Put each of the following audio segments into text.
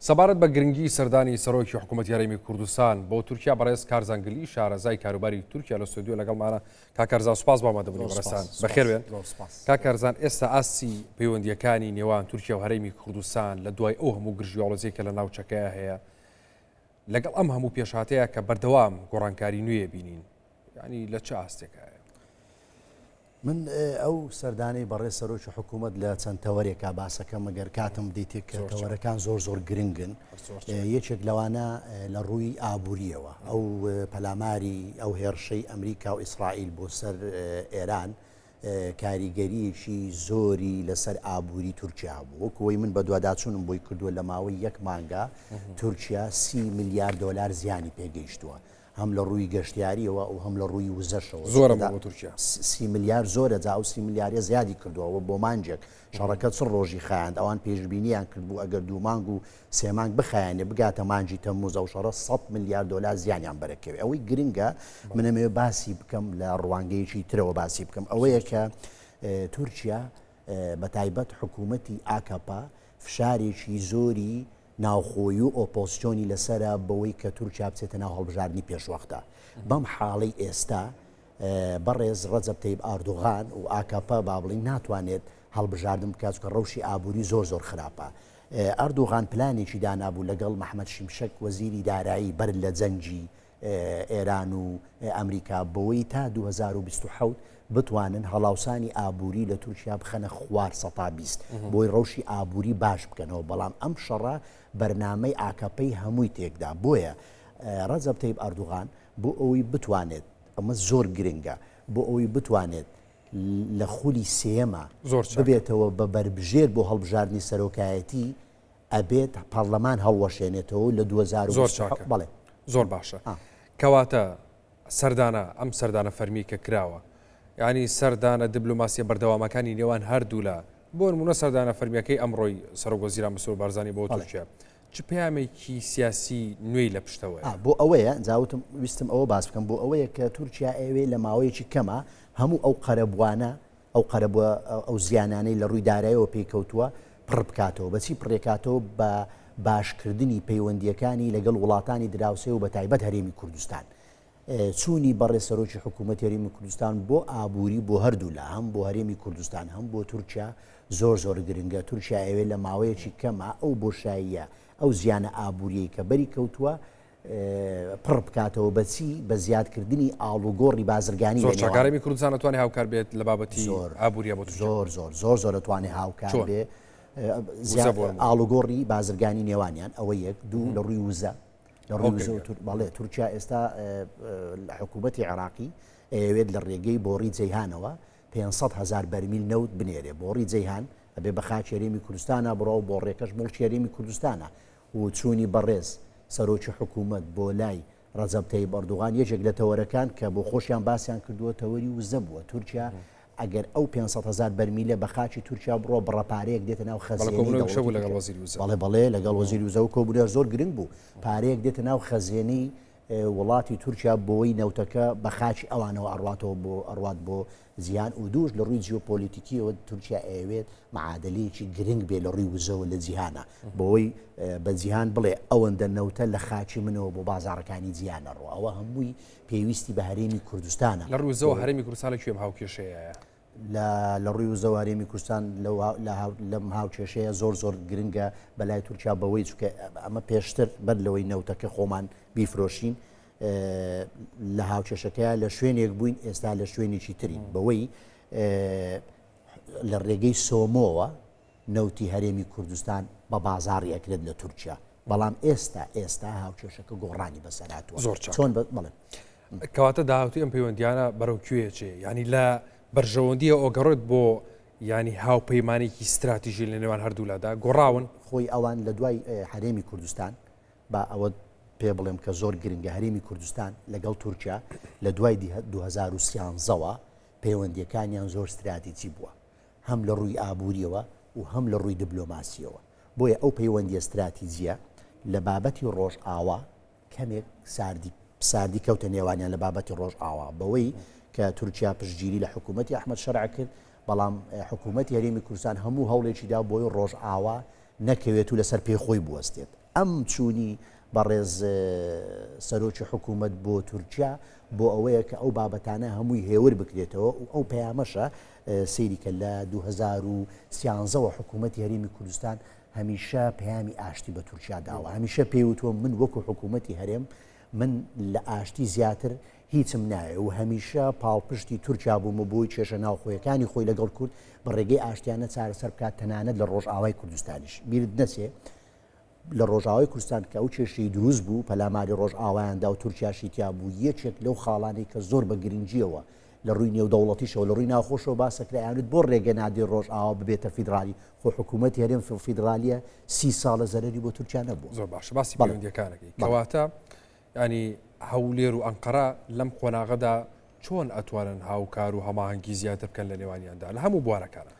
سەبارەت بە گرنگی سەردانی سەرۆکی حکوومەتی هەرێمی کوردستان بۆ تورکیا بەڕێز کارزان گلی شارەزای کاروباری تورکیا لە ستۆدیۆ لەگەڵمانە. کاک کارزان سوپاس بۆ ئامادەبوونی بەڕێزتان. بەخێربێن. کاک کارزان ئێستا ئاستی پەیوەندییەکانی نێوان تورکیا و هەرێمی کوردستان لە دوای ئەو هەموو گرژی و ئاڵۆزییە کە لە ناوچەکەیا هەیە لەگەڵ ئەم هەموو پێشهاتەیە کە بەردەوام گۆڕانکاری نوێ بینین یعنی لە چ ئاستێکایە؟ من ئەو سەردانەی بەڕێز سەرۆکی حکوومەت لە چەند تەوەرێکا باسەکەم ئەگەر کاتم بدەیتێ کە تەوەرەکان زۆر زۆر گرنگن یەکێک لەوانە لە ڕووی ئابووریەوە ئەو پەلاماری ئەو هێرشەی ئەمریکا و ئیسرائیل بۆ سەر ئێران کاریگەریەکی زۆری لەسەر ئابووری تورکیا بوو وەکوی من بەدواداچوونم بۆی کردووە لە ماوەی یەک مانگا تورکیا سی میلیارد دۆلار زیانی پێگەیشتووە هەم لە ڕووی گەشتیاریەوە و هەم لە ڕووی وزەشەوە. زۆرە بۆ تورکیا. سی ملیار زۆرە جا ئەو سی ملیارە زیادی کردووە ئەوە بۆ مانگێک شەڕەکە چ ڕۆژی خایاند ئەوان پێشبینیان کردبوو ئەگەر دوو مانگ و سێ مانگ بخایەنێ بگاتە مانگی تەمموز ئەو شەڕە سەد ملیار دۆلار زیانیان بەرەکەوێ ئەوەی گرنگە من ئەمەوێ باسی بکەم لە ڕوانگەیەکی ترەوە باسی بکەم ئەوەیە کە تورکیا بە تایبەت حکوومەتی ئاکەپە فشارێکی زۆری ناوخۆیی و ئۆپۆزسیۆنی لەسەرە بەوەی کە تورکیا بچێتە ناو هەڵبژاردنی پێشوەختە. بەم حاڵەی ئێستا بەڕێز ڕەجەب تەیب ئاردوغان و ئاکەپە با بڵێین ناتوانێت هەڵبژاردن بکات چونکە ڕەوشی ئابووری زۆر زۆر خراپە. ئەردوغان پلانێکی دانابوو لەگەڵ مەحمەد شیمشەک وەزیری دارایی بەر لە جەنگی ئێران و ئەمریکا بەوەی تا 2027 بتوانن هەڵاوسانی ئابووری لە تورکیا بخەنە خوار سەتا 20 بۆی ڕەوشی ئابووری باش بکەنەوە بەڵام ئەم شەڕە بەرنامەی ئاکەپەی هەمووی تێکدا بۆیە ڕەجەب تەیب ئەردوغان بۆ ئەوەی بتوانێت ئەمە زۆر گرنگە بۆ ئەوەی بتوانێت لە خولی سێیەما ببێتەوە بە بەربژێر بۆ هەڵبژاردنی سەرۆکایەتی ئەبێت پەڕلەمان هەڵوەشێنێتەوە و لە زۆر چاکە بەڵێ. زۆر باشە کەواتە سەردانە ئەم سەردانە فەرمی کە کراوە یعنی سەردانە دیبلۆماسیە بەردەوامەکانی نێوان هەردوولا بۆ نمونە سەردانە فەرمیەکەی ئەمڕۆی سەرۆک وەزیران مسرور بارزانی بۆ تورکیا چ پەیامێکی سیاسی نوێی لە پشتەوەیە؟ بۆ ئەوەیە جاوتم ویستم ئەوە باس بکەم بۆ ئەوەیە کە تورکیا ئەوێ لە ماوەیەکی کەمە هەموو ئەو قەرەبوانە ئەو قەرەبووە ئەو زیانانەی لە ڕووی دارایەوە پێی کەوتووە پڕ بکاتەوە، بە چی پڕێکاتەوە؟ بە باشکردنی پەیوەندییەکانی لەگەڵ وڵاتانی دراوسێ و بەتایبەت هەرێمی کوردستان. چوونی بەڕێز سەرۆکی حکوومەتی هەرێمی کوردستان بۆ ئابووری بۆ هەردوولا هەم بۆ هەرێمی کوردستان هەم بۆ تورکیا زۆر زۆر گرنگە، تورکیا ئەیەوێ لە ماوەیەکی کەما ئەو بۆشاییە ئەو زیانە ئابووریەی کە بەری کەوتووە پڕ بکاتەوە بە چی؟ بە زیادکردنی ئاڵوگۆڕی بازرگانی زۆر چاک. هەرێمی کوردستان ئەتوانێ هاوکار بێت لە بابەتی ئابووریە بۆ تورکیا؟ زۆر زۆر زۆر زۆر ئەتوانێ هاوکار بێ. ئاڵوگۆڕی بازرگانی نێوانیان ئەوە یەک دوو لە ڕووی وزە لە ڕووی وزە بەڵێ تورکیا ئێستا حکوومەتی عێراقی ئەیەوێت لە ڕێگەی بۆڕی جەیهانەوە 500 هزار بەرمیل نەوت بنێرێ بۆڕی جەیهان ئەبێ بە خاکی هەرێمی کوردستانە بڕۆ و بۆڕێکەش موڵکی هەرێمی کوردستانە و چوونی بەڕێز سەرۆکی حکوومەت بۆ لای ڕەجەب تەیب ئەردوغان یەکێک لە تەوەرەکان کە بۆ خۆشیان باسیان کردووە تەوەری وزە بووە. تورکیا ئەگەر ئەو 500 هەزار بەرمیلە بە خاکی تورکیا بڕوا بڕە پارەیەک دێتە ناو خەزێنەی دەوڵەتی تورکیا. لەگەڵ وەزیری وزە. بەڵێ بەڵێ لەگەڵ وەزیری وزە و کۆبوونەوە زۆر گرنگ بوو. پارەیەک دێتە ناو خەزێنەی وڵاتی تورکیا بۆی نەوتەکە بە خاکی ئەوانەوە ئەڕواتەوە بۆ ئەڕوات بۆ جیهان و دووش لە ڕووی جیۆپۆلیتیکیەوە تورکیا ئەیەوێت معادلەیەکی گرنگ بێ لە ڕووی وزەوە لە جیهانە بۆی بە جیهان بڵێ ئەوەندە نەوتە لە خاکی منەوە بۆ بازاڕەکانی جیهان ئەڕوا ئەوە هەمووی پێویستی بە هەرێمی کوردستانە. لە ڕووی وزەوە هەرێمی کوردستان لە کوێم هاوکێشەیە؟ لە لە ڕووی وزەوە هەرێمی کوردستان لەو لەم هاوکێشەیە زۆر زۆر گرنگە بەلای تورکیا بەوەی چونکە ئەمە پێشتر بەر لەوەی نەوتەکە خۆمان بیفرۆشین لە هاوکێشەکەیا لە شوێنێک بووین ئێستا لە شوێنێکی ترین بەوەی لە ڕێگەی سۆمۆوە نەوتی هەرێمی کوردستان بە بازاڕی ئەکرێت لە تورکیا بەڵام ئێستا ئێستا هاوکێشەکە گۆڕانی بەسەراتوە زۆر چۆن بڵێ کەواتە داهاتوی ئەم پەیوەندیانە بەرەو کوێ چێ ینی لە بەرژەوەندیە ئۆگەڕێت بۆ ینی هاوپەیمانێکی ستراتیژی لە نێوان هەردوولادا گۆڕاون خۆی ئەوان لە دوای هەرێمی کوردستان با ئەوەت پێ بڵێم کە زۆر گرنگە هەرێمی کوردستان لەگەڵ تورکیا لە دوای 2013 وە پەیوەندیەکانیان زۆر ستراتیجی بووە هەم لە ڕووی ئابووریەوە و هەم لە ڕووی دبلۆماسیەوە بۆیە ئەو پەیوەندیە ستراتیجیە لە بابەتی ڕۆژئاوا کەمێک ساردی ساردی کەوتە نێوانیان لە بابەتی ڕۆژئاوا بەوەی کە تورکیا پشتگیری لە حکوومەتی ئەحمەد شەرع کرد بەڵام حکوومەتی هەرێمی کوردستان هەموو هەوڵێکی دا بۆی ڕۆژئاوا نەکەوێت و لەسەر پێی خۆی بوەستێت. ئەم چوونی بەڕێز سەرۆکی حکوومەت بۆ تورکیا بۆ ئەوەیە کە ئەو بابەتانە هەمووی هێور بکرێتەوە و ئەو پەیامەشە سەیری کە لە 2013 وە حکوومەتی هەرێمی کوردستان هەمیشە پەیامی ئاشتی بە تورکیا داوە هەمیشە پێی وتووە من وەکو حکوومەتی هەرێم من لە ئاشتی زیاتر هیچم ناوێ و هەمیشە پاڵپشتی تورکیا بووم و بۆی کێشە ناوخۆیەکانی خۆی لەگەڵ کورد بە ڕێگەی ئاشتیانە چارەسەر بکات تەنانەت لە ڕۆژئاوای کوردستانیش بیرت نەچێ لە ڕۆژئاوای کوردستان کە ئەو کێشەی دروست بوو پەلاماری ڕۆژئاوایان دا و تورکیاشی تیا بوو یەکێک لەو خاڵانەی کە زۆر بە گرنگیەوە لە ڕووی نێودەوڵەتیشەوە لە ڕووی ناوخۆشەوە باسەکرا ئەیانوت بۆ ڕێگە نادەی ڕۆژئاوا ببێتە فیدرالی خۆ حکوومەتی هەرێم فیدرالیە سی ساڵە زەرەری بۆ تورکیا نەبووە. زۆر باشە باسی پەیوەندیەکانەکەی کەواتە ینی هەولێر و ئەنقەرە لەم قۆناغەدا چۆن ئەتوانن هاوکار و هەماهەنگی زیاتر بکەن لە نێوانیاندا لە هەموو بوارەکانە؟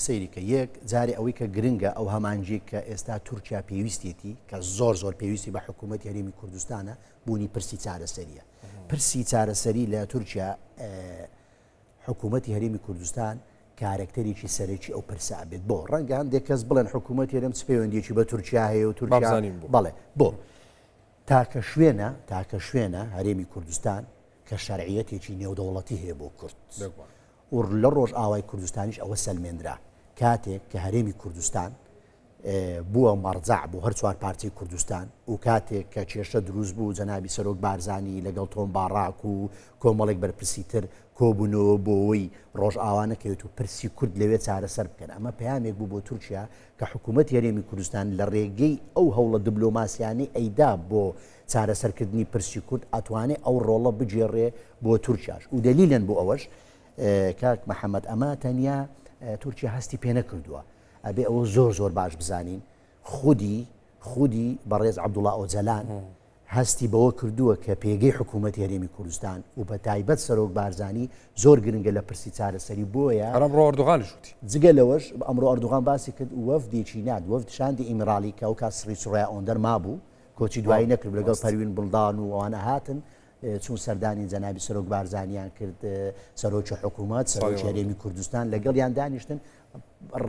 سەیری کە یەک جارێ ئەوەی کە گرنگە ئەو هەمانگیەی کە ئێستا تورکیا پێویستێتی کە زۆر زۆر پێویستی بە حکوومەتی هەرێمی کوردستانە بوونی پرسی چارەسەریە پرسی چارەسەری لە تورکیا حکوومەتی هەرێمی کوردستان کارەکتەرێکی سەرەکی ئەو پرسە ئەبێت بۆ ڕەنگە هەندێک کەس بڵێن حکوومەت هەرێم چ پەیوەندیەکی بە تورکیا هەیە و تورکیا بەڵێ بۆ تاکە شوێنە تاکە شوێنە هەرێمی کوردستان کە شەرعیەتێکی نێودەوڵەتی هەیە بۆ کورد و لە ڕۆژئاوای کوردستانیش ئەوە سەلمێنرا کاتێک کە هەرێمی کوردستان بووە مەڕجەع بۆ هەر چوار پارچەی کوردستان و کاتێک کە کێشە دروست بوو جەنابی سەرۆک بارزانی لەگەڵ تۆم باڕاک و کۆمەڵێک بەرپرسی تر کۆبوونەوە بۆ ئەوەی ڕۆژئاوا نەکەوێت و پرسی کورد لەوێ چارەسەر بکەن ئەمە پەیامێک بوو بۆ تورکیا کە حکوومەتی هەرێمی کوردستان لە ڕێگەی ئەو هەوڵە دبلۆماسیانەی ئەیدا بۆ چارەسەرکردنی پرسی کورد ئەتوانێ ئەو ڕۆڵە بگێڕێ بۆ تورکیاش و دەلیلەن بۆ ئەوەش کاک محەممەد ئەمە تەنیا تورکیا هەستی پێ نەکردووە ئەبێ ئەوە زۆر زۆر باش بزانین خودی خودی بەڕێز عەبدوڵا ئۆجەلان هەستی بەوە کردووە کە پێگەی حکوومەتی هەرێمی کوردستان و بە تایبەت سەرۆک بارزانی زۆر گرنگە لە پرسی چارەسەری بۆیە هەر ئەمڕۆ ئەردۆغانیش وتی. جگە لەوەش ئەمڕۆ ئەردۆغان باسی کرد وەفدێکی نارد وەفد شاندی ئیمرالی کە ئەوکات سڕی سوڕیا ئۆندەر مابوو کۆچی دوایی نەکرد لەگەڵ پەروین بوڵدان و ئەوانە هاتن چوون سەردانی جەنابی سەرۆک بارزانیان کرد سەرۆکی حکوومەت سەرۆکی هەرێمی کوردستان لەگەڵیان دانیشتن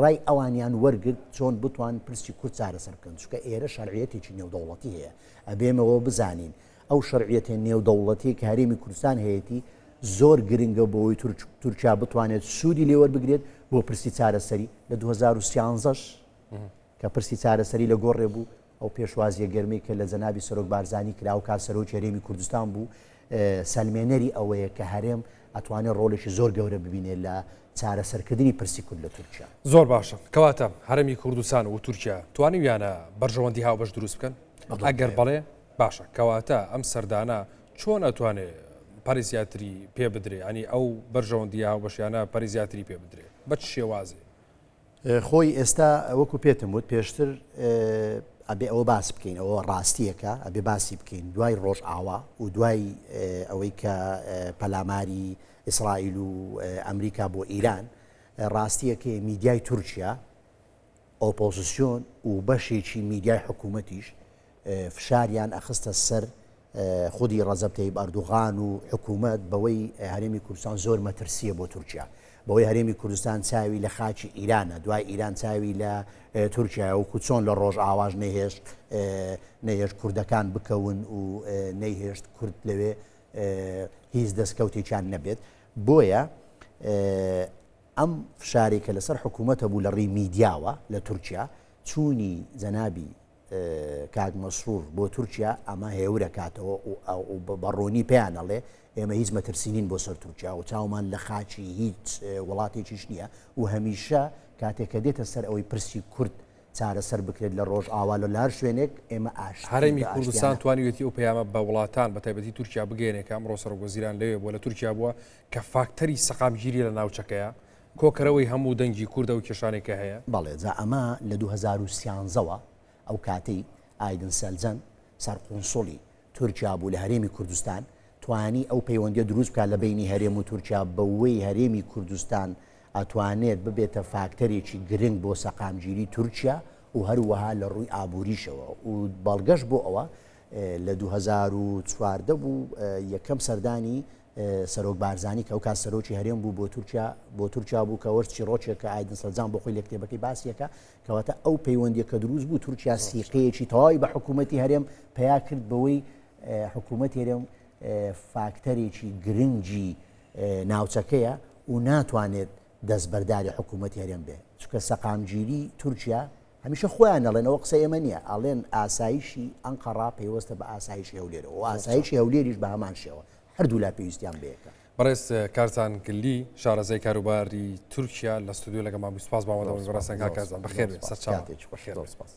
ڕای ئەوانیان وەرگرت چۆن بتوان پرسی کورد چارەسەر بکەن چونکە ئێرە شەرعیەتێکی نێودەوڵەتی هەیە ئەبێمەوە بزانین ئەو شەرعیەتە نێودەوڵەتی کە هەرێمی کوردستان هەیەی زۆر گرنگە بۆ ئەوەی تورکیا بتوانێت سوودی لێوەربگرێت بۆ پرسی چارەسەری لە 2013 کە پرسی چارەسەری لە گۆڕێ بوو ئەو پێشوازیە گەرمەی کە لە جەنابی سەرۆک بارزانی کرا ئەوکات سەرۆکی هەرێمی کوردستان بوو سەلمێنەری ئەوەیە کە هەرێم ئەتوانێت ڕۆڵێکی زۆر گەورە ببینێت لە چارەسەرکردنی پرسی کورد لە تورکیا. زۆر باشە کەواتە هەرێمی کوردستان و تورکیا توانیویانە بەرژەوەندی هاوبەش دروست بکەن؟ ئەگەر بەڵێ باشە کەواتە ئەم سەردانە چۆن ئەتوانێ پەری زیاتری پێ بدرێ ینی ئەو بەرژەوەندی هاوبەشیانە پەری زیاتری پێ بدرێ بە چ شێوازێ؟ خۆی ئێستا وەکو پێتم وت پێشتر ئەبێ ئەوە باس بکەین ئەوە ڕاستیەکە ئەبێ باسی بکەین دوای ڕۆژئاوا و دوای ئەوەی کە پەلاماری ئیسرائیل و ئەمریکا بۆ ئیران ڕاستیەکەی میدیای تورکیا ئۆپۆزیسیۆن و بەشێکی میدیای حکوومەتیش فشاریان ئەخستە سەر خودی ڕەجەب تەیب ئەردوغان و حکوومەت بەوەی هەرێمی کوردستان زۆر مەترسییە بۆ تورکیا، بەوەی هەرێمی کوردستان چاوی لە خاکی ئیرانە، دوای ئیران چاوی لە تورکیایە، وەکو چۆن لە ڕۆژئاواش نەیهێشت نەیهێشت کوردەکان بکەون و نەیهێشت کورد لەوێ هیچ دەستکەوتێکیان نەبێت، بۆیە ئەم فشارەی کە لەسەر حکوومەت هەبوو لە ڕێی میدیاوە لە تورکیا، چوونی جەنابی کاک مەسرور بۆ تورکیا ئەمە هێورەکاتەوە و بە ڕوونی پێیان ئەڵێ ئێمە هیچ مەترسی نین بۆ سەر تورکیا و چاومان لە خاکی هیچ وڵاتێکیش نییە و هەمیشە کاتێک کە دێتە سەر ئەوەی پرسی کورد چارەسەر بکرێت لە ڕۆژئاوا لە هەر شوێنێک ئێمە ئاشتی هەرێمی کوردستان توانیوێتی ئەو پەیامە بە وڵاتان بە تایبەتی تورکیا بگەیەنێ کە ئەمڕۆ سەرۆکوەزیران لەوێ بووە لە تورکیا بووە کە فاکتەری سەقامگیری لە ناوچەکەیە کۆکەرەوەی هەموو دەنگی کوردە و کێشانێک کە هەیە. بەڵێ جا ئەمە لە 2013 وە ئەو کاتەی ئایدن سەلجەن سەرقونسوڵی تورکیا بوو لە هەرێمی کوردستان توانی ئەو پەیوەندیە دروست بکات لە بەینی هەرێم و تورکیا بەوەی هەرێمی کوردستان ئەتوانێت ببێتە فاکتەرێکی گرنگ بۆ سەقامگیری تورکیا و هەروەها لە ڕووی ئابووریشەوە و بەڵگەش بۆ ئەوە لە 2014 بوو یەکەم سەردانی. سەرۆک بارزانی کە ئەوکات سەرۆکی هەرێم بوو بۆ تورکیا بۆ تورکیا بوو کە وەرز چیڕۆکێک کە ئایدن سەرجان بۆ خۆی لە کتێبەکەی باسیەکە کەواتە ئەو پەیوەندیە کە دروست بوو تورکیا سیقەیەکی تەواوی بە حکوومەتی هەرێم پیا کرد بەوەی حکوومەت هەرێم فاکتەرێکی گرنگی ناوچەکەیە و ناتوانێت دەستبەرداری حکوومەتی هەرێم بێ چونکە سەقامگیری تورکیا هەمیشە خۆیان ئەڵێن ئەوە قسەی ئێمە نییە ئەڵێن ئاسایشی ئەنقەڕا پەیوەستە بە ئاسایشی هەولێرەوە و ئاسایشی هەولێریش بە هەمان شێوە هەردوولا پێویستیان بەیەکە. بەڕێز کارزان گلی شارەزای کاروباری تورکیا لە ستۆدیۆ لەگەڵمان بوو سوپاس بۆ ئامادەبوونی بەڕێزتان کاک کارزان بەخێر بێن سەرچاوە. کاتێکی خۆش زۆر سوپاس.